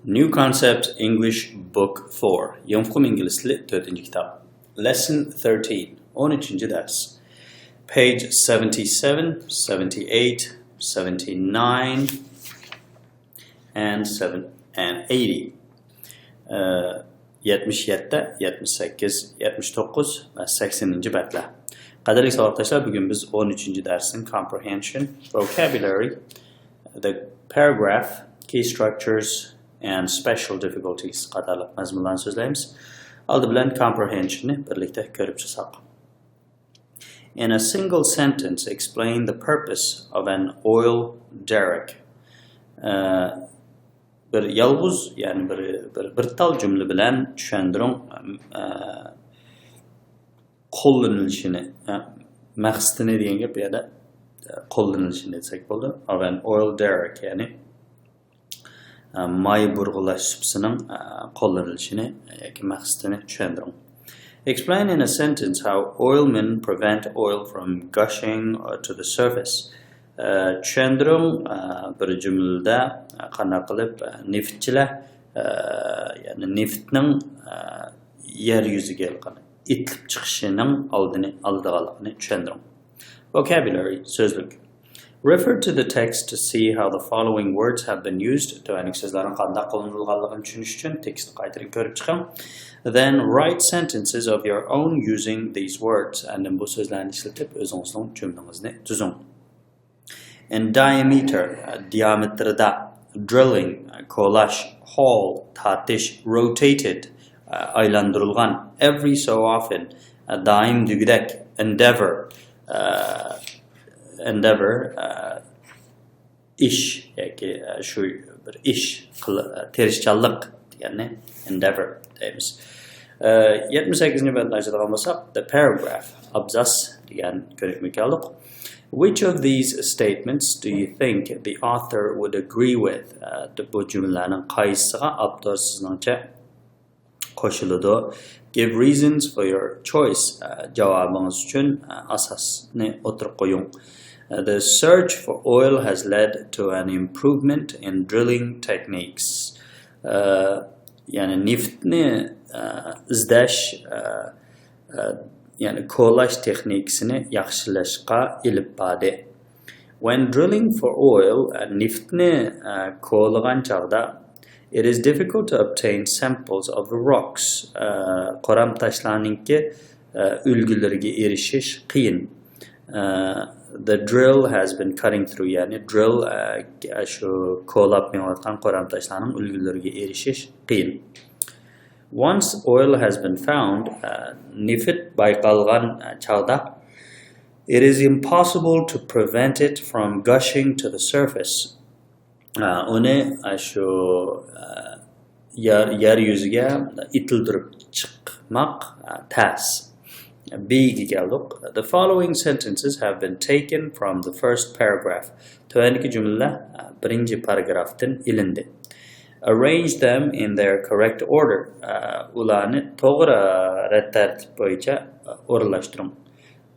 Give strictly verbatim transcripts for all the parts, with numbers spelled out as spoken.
New Concept English Book four. يۇڭفۇقۇم ئىنگلىز تىلى تۆتىنچى كىتاب. Lesson thirteen. ئون ئۈچىنچى دەرس. Page seventy-seven, seventy-eight, seventy-nine and seven and eighty. ئە، يەتمىش يەتتە، يەتمىش سەككىز، يەتمىش توققۇز ۋە سەكسىنىنچى بەتلەر. قەدىرلىك ساۋاقداشلار، بۈگۈن بىز ئون ئۈچىنچى دەرسنىڭ comprehension, vocabulary, the paragraph, key structures and special difficulties قاتارلىق مەزمۇنلارنى سۆزلەيمىز. ئالدى بىلەن comprehension نى بىرلىكتە كۆرۈپ چىقساق. In a single sentence, explain the purpose of an oil derrick. ئە، بىر يالغۇز، يەنى بىر، بىر، بىر تال جۈملە بىلەن چۈشەندۈرۈڭ، ئە، قوللىنىلىشىنى، ئە، مەقسىتىنى دېگەن گەپ بۇ يەردە، ئە، قوللىنىلىشىنى دېسەك بولىدۇ. Of an oil derrick، يەنى ئە، ماي بۇرغىلاش سۇپىسىنىڭ، ئە، قوللىنىلىشىنى ياكى مەقسىتىنى چۈشەندۈرۈڭ. Explain in a sentence how oilmen prevent oil from gushing, uh, to the surface. ئە، چۈشەندۈرۈڭ، ئە، بىر جۈملىدە، ئە، قانداق قىلىپ، ئە، نېفىتچىلەر، ئە، يەنى نېفىتنىڭ، ئە، يەر يۈزىگە ئېتىلىپ چىقىشىنىڭ ئالدىنى ئالىدىغانلىقىنى چۈشەندۈرۈڭ. Vocabulary، سۆزلۈك. Refer to the text to see how the following words have been used. تۆۋەندىكى سۆزلەرنىڭ قانداق قوللىنىلغانلىقىنى چۈشىنىش ئۈچۈن تېكىستنى قايتىدىن كۆرۈپ چىقىڭ. Then write sentences of your own using these words. ئاندىن بۇ سۆزلەرنى ئىشلىتىپ ئۆزىڭىزنىڭ جۈملىڭىزنى تۈزۈڭ. In diameter، دىيامېتىردا، drilling، كولاش، haul، تارتىش، rotated، ئايلاندۇرۇلغان، every so often، دائىم دېگۈدەك، endeavor، endeavor، ئىش ياكى شۇ بىر ئىش، تىرىشچانلىق دېگەننى endeavor دەيمىز. يەتمىش سەككىزىنچى بەتنى ئاچىدىغان بولساق، the paragraph، ئابزاس دېگەن كۆنۈكمىگە كەلدۇق. Which of these statements do you think the author would agree with? بۇ جۈملىلەرنىڭ قايسىسىغا ئاپتور سىزنىڭچە قوشۇلىدۇ؟ Give reasons for your choice. جاۋابىڭىز ئۈچۈن ئاساسنى ئوتتۇرىغا قويۇڭ. The search for oil has led to an improvement in drilling techniques. يەنى نېفىتنى ئىزدەش، يەنى كولاش تېخنىكىسىنى ياخشىلاشقا ئېلىپ باردى. When drilling for oil، نېفىتنى كولىغان چاغدا، it is difficult to obtain samples of the rocks. قورام تاشلارنىڭكى ئۈلگىلىرىگە ئېرىشىش قىيىن. The drill has been cutting through، يەنى drill، شۇ كولاپ مېڭىۋاتقان قورام تاشلارنىڭ ئۈلگىلىرىگە ئېرىشىش قىيىن. Once oil has been found، نېفىت بايقالغان چاغدا، it is impossible to prevent it from gushing to the surface. ئۇنى شۇ يەر، يەر يۈزىگە ئېتىلدۈرۈپ چىقماق تەس. بىگە كەلدۇق. The following sentences have been taken from the first paragraph. تۆۋەندىكى جۈملىلەر بىرىنچى پاراگرافتىن ئېلىندى. Arrange them in their correct order. ئۇلارنى توغرا رەت تەرتىپ بويىچە ئورۇنلاشتۇرۇڭ.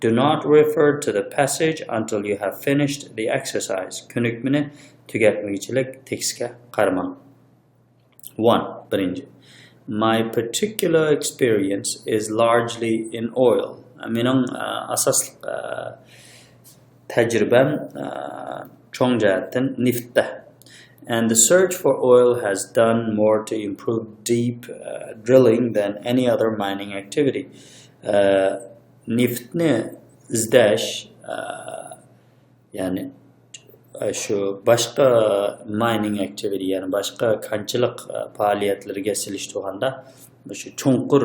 Do not refer to the passage until you have finished the exercise. كۆنۈكمىنى تۈگەتمىگۈچىلىك تېكىستكە قارىماڭ. One، بىرىنچى. My particular experience is largely in oil. مېنىڭ ئاساسلىق تەجرىبەم چوڭ جەھەتتىن نېفىتتە. And the search for oil has done more to improve deep drilling than any other mining activity. نېفىتنى ئىزدەش، يەنى شۇ باشقا mining activity، يەنى باشقا كانچىلىق پائالىيەتلىرىگە سېلىشتۇرغاندا، شۇ چوڭقۇر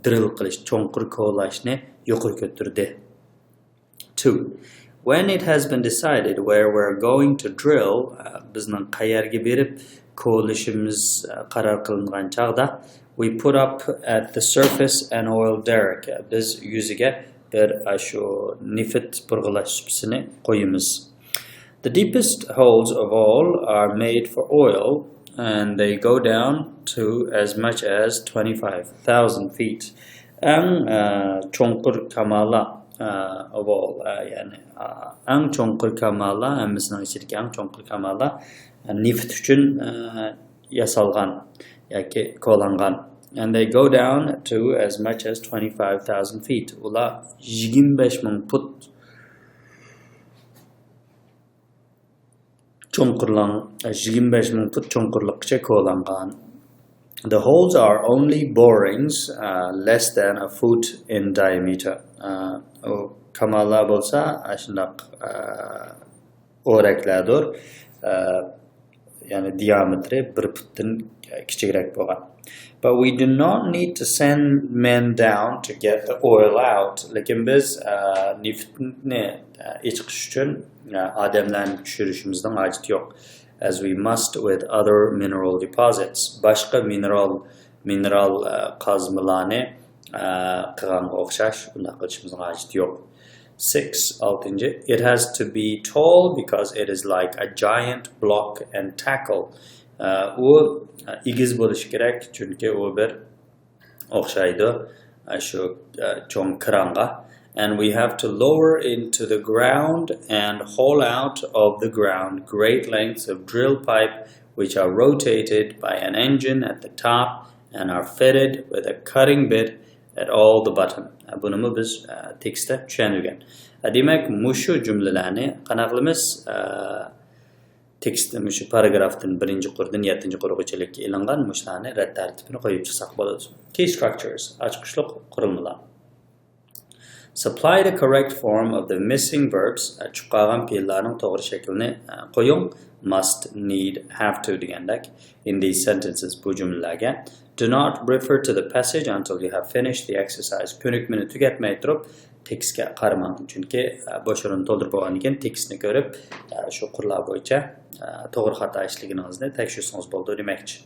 درىل قىلىش، چوڭقۇر كولاشنى يۇقىرى كۆتۈردى. Two، when it has been decided where we're going to drill، بىزنىڭ قەيەرگە بېرىپ كولىشىمىز قارار قىلىنغان چاغدا، we put up at the surface an oil derrick. بىز يۈزىگە بىر، ئاشۇ نېفىت بۇرغىلاش سۇپىسىنى قويىمىز. The deepest holes of all are made for oil and they go down to as much as twenty-five thousand feet. ئەڭ چوڭقۇر كاماللار، of all، يەنى ئەڭ چوڭقۇر كاماللار، ھەممىسىنىڭ ئىچىدىكى ئەڭ چوڭقۇر كاماللار نېفىت ئۈچۈن ياسالغان ياكى كولانغان. And they go down to as much as twenty-five thousand feet. ئۇلار يىگىرمە بەش مىڭ پۇت چوڭقۇرلان، يىگىرمە بەش مىڭ پۇت چوڭقۇرلۇققىچە كولانغان. The holes are only borings, uh, less than a foot in diameter. ئۇ كامانلار بولسا ئاشۇنداق ئورەكلەردۇر، يەنى دىيامېتىرى بىر پۇتتىن كىچىكرەك بولغان. But we do not need to send men down to get the oil out. لېكىن بىز نېفىتنى ئېچىقىش ئۈچۈن ئادەملەرنى چۈشۈرۈشىمىزنىڭ ھاجىتى يوق. As we must with other mineral deposits. باشقا مىنېرال مىنېرال قازمىلارنى قىلغانغا ئوخشاش، بۇنداق قىلىشىمىزنىڭ ھاجىتى يوق. Six, ئالتىنچى، it has to be tall because it is like a giant block and tackle. ئۇ ئېگىز بولۇشى كېرەك، چۈنكى ئۇ بىر ئوخشايدۇ شۇ چوڭ كىرانغا. And we have to lower into the ground and haul out of the ground great lengths of drill pipe, which are rotated by an engine at the top and are fitted with a cutting bit at all the bottom. بۇنىمۇ بىز تېكىستتە چۈشەندۈرگەن. دېمەك، مۇشۇ جۈملىلەرنى قانداق قىلىمىز؟ تېكىست مۇشۇ پاراگرافتىن بىرىنچى قۇردىن يەتتىنچى قۇرغىچىلىك ئېلىنغان مۇشۇلارنى رەت تەرتىپىنى قويۇپ چىقساق بولىدۇ. Key structures، ئاچقۇچلۇق قۇرۇلمىلار. Supply the correct form of the missing verbs. چۈشۈپ قالغان پېئىللارنىڭ توغرا شەكلىنى قويۇڭ. Must, need, have to دېگەندەك. In these sentences، بۇ جۈملىلەرگە. Do not refer to the passage until you have finished the exercise. كۆنۈكمىنى تۈگەتمەي تۇرۇپ تېكىستكە قارىماڭ. چۈنكى بوش ئورۇننى تولدۇرۇپ بولغاندىن كېيىن تېكىستنى كۆرۈپ شۇ قۇرلار بويىچە توغرا خاتا ئىشلىگىنىڭىزنى تەكشۈرسىڭىز بولىدۇ دېمەكچى.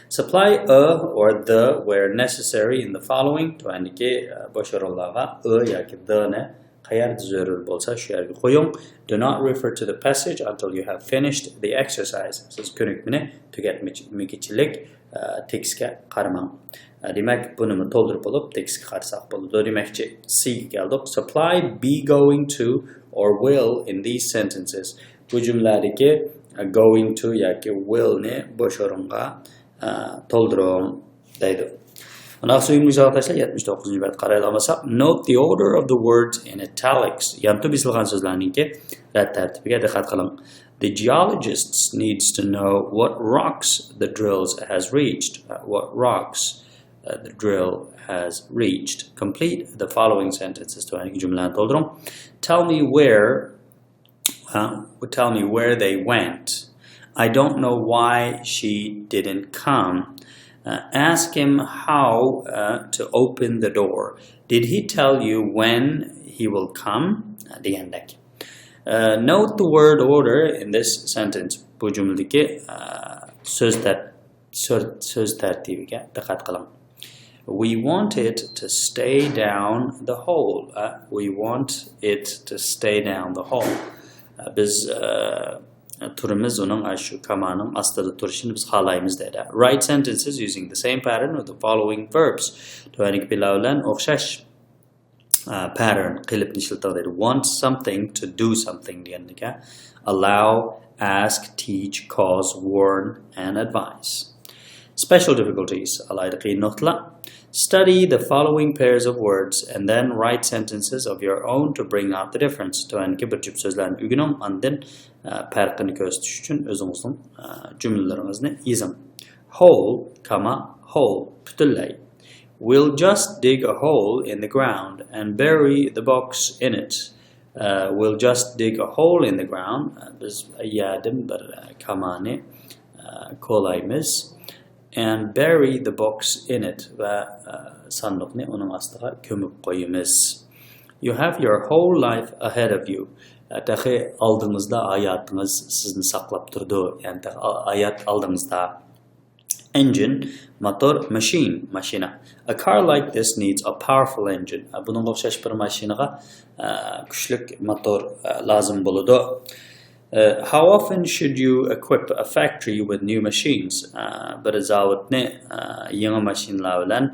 Supply a or the where necessary in the following. تۆۋەندىكى بوش ئورۇنلارغا a ياكى the نى قەيەردە زۆرۈر بولسا شۇ يەرگە قويۇڭ. Do not refer to the passage until you have finished the exercise. سىز كۆنۈكمىنى تۈگەتمىگۈچىلىك تېكىستكە قارىماڭ. دېمەك، بۇنىمۇ تولدۇرۇپ بولۇپ، تېكىستكە قارىساق بولىدۇ دېمەكچى. C گە كەلدۇق. Supply be going to or will in these sentences. بۇ جۈملىلەردىكى going to ياكى will نى بوش ئورۇنغا تولدۇرۇڭ دەيدۇ. ئۇنداق سۆيۈملۈك ساۋاقداشلار، يەتمىش توققۇزىنچى بەتكە قارايدىغان بولساق، note the order of the words in italics. يانتۇ بېسىلغان سۆزلەرنىڭكى رەت تەرتىپىگە دىققەت قىلىڭ. The geologist needs to know what rocks the drills has reached. What rocks the drill has reached. Complete the following sentences. تۆۋەندىكى جۈملىلەرنى تولدۇرۇڭ. Tell me where, tell me where they went. I don't know why she didn't come. Ask him how to open the door. Did he tell you when he will come? دېگەندەك. Note the word order in this sentence. بۇ جۈملىدىكى سۆز تەر سۆز تەرتىپىگە دىققەت قىلىڭ. We want it to stay down the hole. We want it to stay down the hole. بىز تۈرىمىز ئۇنىڭ شۇ كاماننىڭ ئاستىدا تۇرۇشىنى بىز خالايمىز دەيدۇ. Write sentences using the same pattern with the following verbs. تۆۋەندىكى پېئىللار بىلەن ئوخشاش pattern، قېلىپنى ئىشلىتىڭ دەيدۇ. Want something to do something دېگەندىكى. Allow, ask, teach, cause, warn and advise. Special difficulties، ئالاھىدە قىيىن نۇقتىلار. Study the following pairs of words and then write sentences of your own to bring out the difference. تۆۋەندىكى بىر جۈپ سۆزلەرنى ئۆگىنىڭ، ئاندىن پەرقىنى كۆرسىتىش ئۈچۈن ئۆزىڭىزنىڭ جۈملىلىرىڭىزنى يېزىڭ. Hole، كاما، hole، پۈتۈنلەي. We'll just dig a hole in the ground and bury the box in it. We'll just dig a hole in the ground. بىز يەردىن بىر كامانى كولايمىز. And bury the box in it. ۋە ساندۇقنى ئۇنىڭ ئاستىغا كۆمۈپ قويىمىز. You have your whole life ahead of you. تېخى ئالدىڭىزدا ھاياتىڭىز سىزنى ساقلاپ تۇرىدۇ. يەنى تېخى ھايات ئالدىڭىزدا. Engine، موتور، machine، ماشىنا. A car like this needs a powerful engine. بۇنىڭغا ئوخشاش بىر ماشىنىغا كۈچلۈك موتور لازىم بولىدۇ. How often should you equip a factory with new machines? بىر زاۋۇتنى يېڭى ماشىنىلار بىلەن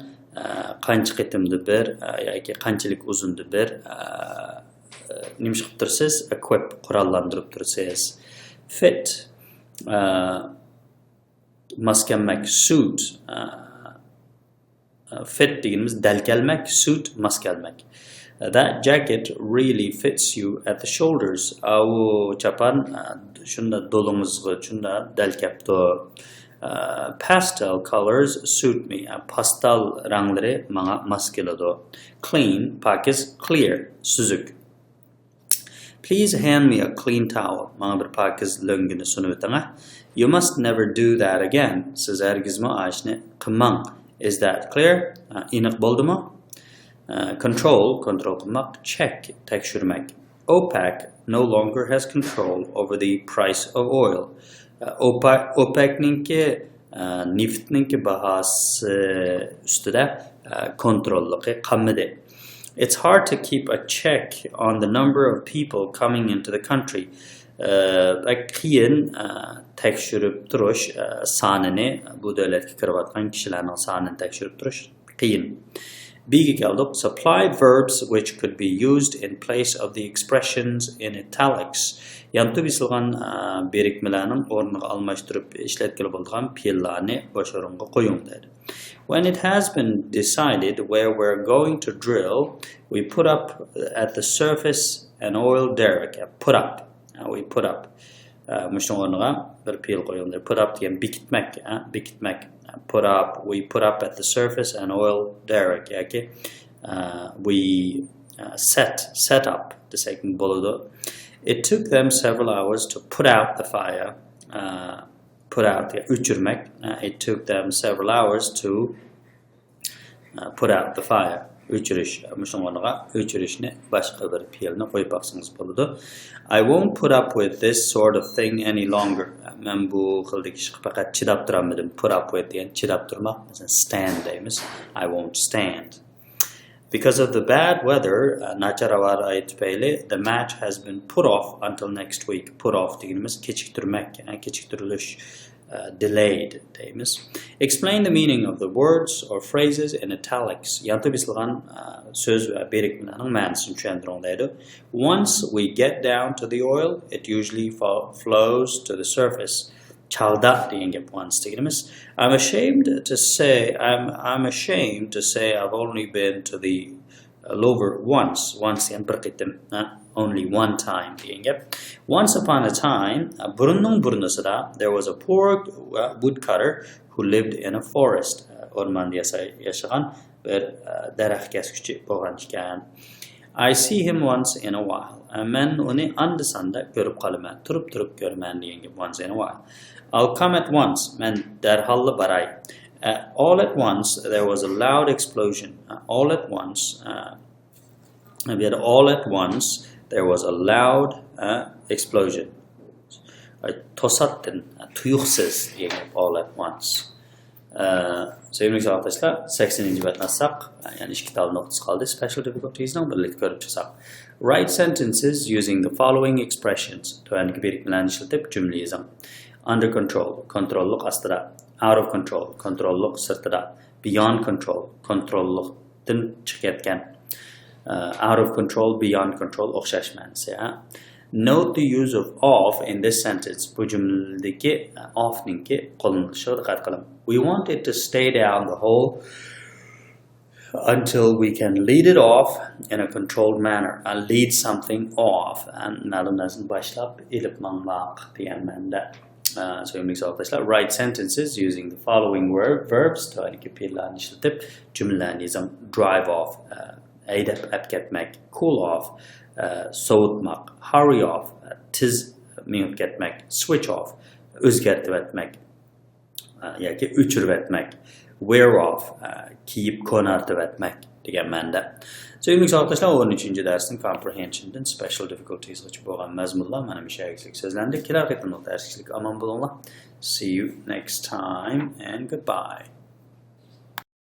قانچە قېتىمدا بىر ياكى قانچىلىك ئۇزۇندا بىر نېمە ئىش قىلىپ تۇرىسىز؟ Equip، قوراللاندۇرۇپ تۇرىسىز. Fit، ماس كەلمەك، suit، ئە، ئە، fit دېگىنىمىز دەل كەلمەك، suit ماس كەلمەك. That jacket really fits you at the shoulders. ئاۋۇ چاپان، ئە، شۇنداق دولىڭىزغا شۇنداق دەل كەپتۇ. ئە، pastel colors suit me. ئە، پاستال رەڭلىرى ماڭا ماس كېلىدۇ. Clean، پاكىز، clear، سۈزۈك. Please hand me a clean towel. ماڭا بىر پاكىز لۆڭگىنى سۇنۇۋېتىڭە. You must never do that again. سىز ھەرگىزمۇ ئاشۇنى قىلماڭ. Is that clear? ئېنىق بولدىمۇ؟ Control، كونترول قىلماق. Check، تەكشۈرمەك. OPEC no longer has control over the price of oil. OPEC، OPEC نىڭكى، نېفىتنىڭكى باھاسى ئۈستىدە كونتروللۇقى قالمىدى. It's hard to keep a check on the number of people coming into the country. بەك قىيىن تەكشۈرۈپ تۇرۇش سانىنى، بۇ دۆلەتكە كىرىۋاتقان كىشىلەرنىڭ سانىنى تەكشۈرۈپ تۇرۇش قىيىن. بىگە كەلدۇق. Supply verbs which could be used in place of the expressions in italics. يانتۇ بېسىلغان بىرىكمىلەرنىڭ ئورنىغا ئالماشتۇرۇپ ئىشلەتكىلى بولىدىغان پېئىللارنى بوش ئورۇنغا قويۇڭ دەيدۇ. When it has been decided where we're going to drill, we put up at the surface an oil derrick. Put up. We put up. مۇشۇنىڭ ئورنىغا بىر پېئىل قويۇڭ دەيدۇ. Put up دېگەن بېكىتمەك، بېكىتمەك. Put up, we put up at the surface an oil derrick ياكى we set, set up دېسەك بولىدۇ. It took them several hours to put out the fire. Put out دېگەن ئۆچۈرمەك. It took them several hours to put out the fire. ئۆچۈرۈش. مۇشۇنىڭ ئورنىغا ئۆچۈرۈشنى باشقا بىر پېئىلنى قويۇپ باقسىڭىز بولىدۇ. I won't put up with this sort of thing any longer. مەن بۇ خىلدىكى ئىشقا پەقەت چىداپ تۇرالمىدىم. Put up with دېگەن چىداپ تۇرماق. مەسىلەن، stand دەيمىز. I won't stand. Because of the bad weather, ناچار ھاۋا رايى تۈپەيلى, the match has been put off until next week. Put off دېگىنىمىز كېچىكتۈرمەك، كېچىكتۈرۈلۈش. Delayed دەيمىز. Explain the meaning of the words or phrases in italics. يانتۇ بېسىلغان سۆز ۋە بىرىكمىلەرنىڭ مەنىسىنى چۈشەندۈرۈڭ دەيدۇ. Once we get down to the oil, it usually flows to the surface. چاغدا دېگەن گەپ once دېگىنىمىز. I'm ashamed to say, I'm, I'm ashamed to say I've only been to the lower once. Once دېگەن بىر قېتىم. Only one time دېگەن گەپ. Once upon a time, بۇرۇننىڭ بۇرۇنىسىدا, there was a poor woodcutter who lived in a forest. ئورماندا ياشىغان بىر دەرەخ كەسكۈچى بولغان ئىكەن. I see him once in a while. مەن ئۇنى ئاندا-ساندا كۆرۈپ قالىمەن. تۇرۇپ-تۇرۇپ كۆرىمەن دېگەن گەپ. Once in a while. I'll come at once. مەن دەرھاللا باراي. All at once, there was a loud explosion. All at once, بۇ يەردە all at once, there was a loud explosion. توساتتىن، تۇيۇقسىز دېگەن گەپ. All at once. سۆيۈملۈك ساۋاقداشلار، سەكسىنىنچى بەتنى ئاچساق، يەنى ئىككى تال نۇقتىسى قالدى. Special difficulties نىڭ بىرلىكتە كۆرۈپ چىقساق. Write sentences using the following expressions. تۆۋەندىكى بىرىكمىلەرنى ئىشلىتىپ جۈملە يېزىڭ. Under control، كونتروللۇق ئاستىدا. Out of control، كونتروللۇق سىرتىدا. Beyond control، كونتروللۇقتىن چىقىپ كەتكەن. Out of control, beyond control ئوخشاش مەنىسى. Note the use of of in this sentence. بۇ جۈملىدىكى of نىڭكى قوللىنىلىشىغا دىققەت قىلىڭ. We want it to stay down the hole until we can lead it off in a controlled manner. Lead something off. مەلۇم نەرسىنى باشلاپ ئېلىپ ماڭماق دېگەن مەنىدە. سۆيۈملۈك ساۋاقداشلار, write sentences using the following verb, verbs, تۆۋەندىكى پېئىللارنى ئىشلىتىپ جۈملىلەرنى يېزىڭ. Drive off, ھەيدەپ ئەپ كەتمەك. Cool off, سوۋۇتماق. Hurry off, تېز مېڭىپ كەتمەك. Switch off, ئۆزگەرتىۋەتمەك ياكى ئۆچۈرۈۋەتمەك. Wear off, كىيىپ كونارتىۋەتمەك دېگەن مەنىدە. سۆيۈملۈك ساۋاقداشلار, ئون ئۈچىنچى دەرسنىڭ comprehension دىن special difficulties غىچە بولغان مەزمۇنلار مانا مۇشۇ يەرگىچىلىك سۆزلەندى. كېلەر قېتىملىق دەرسكىچىلىك ئامان بولۇڭلار. See you next time and goodbye.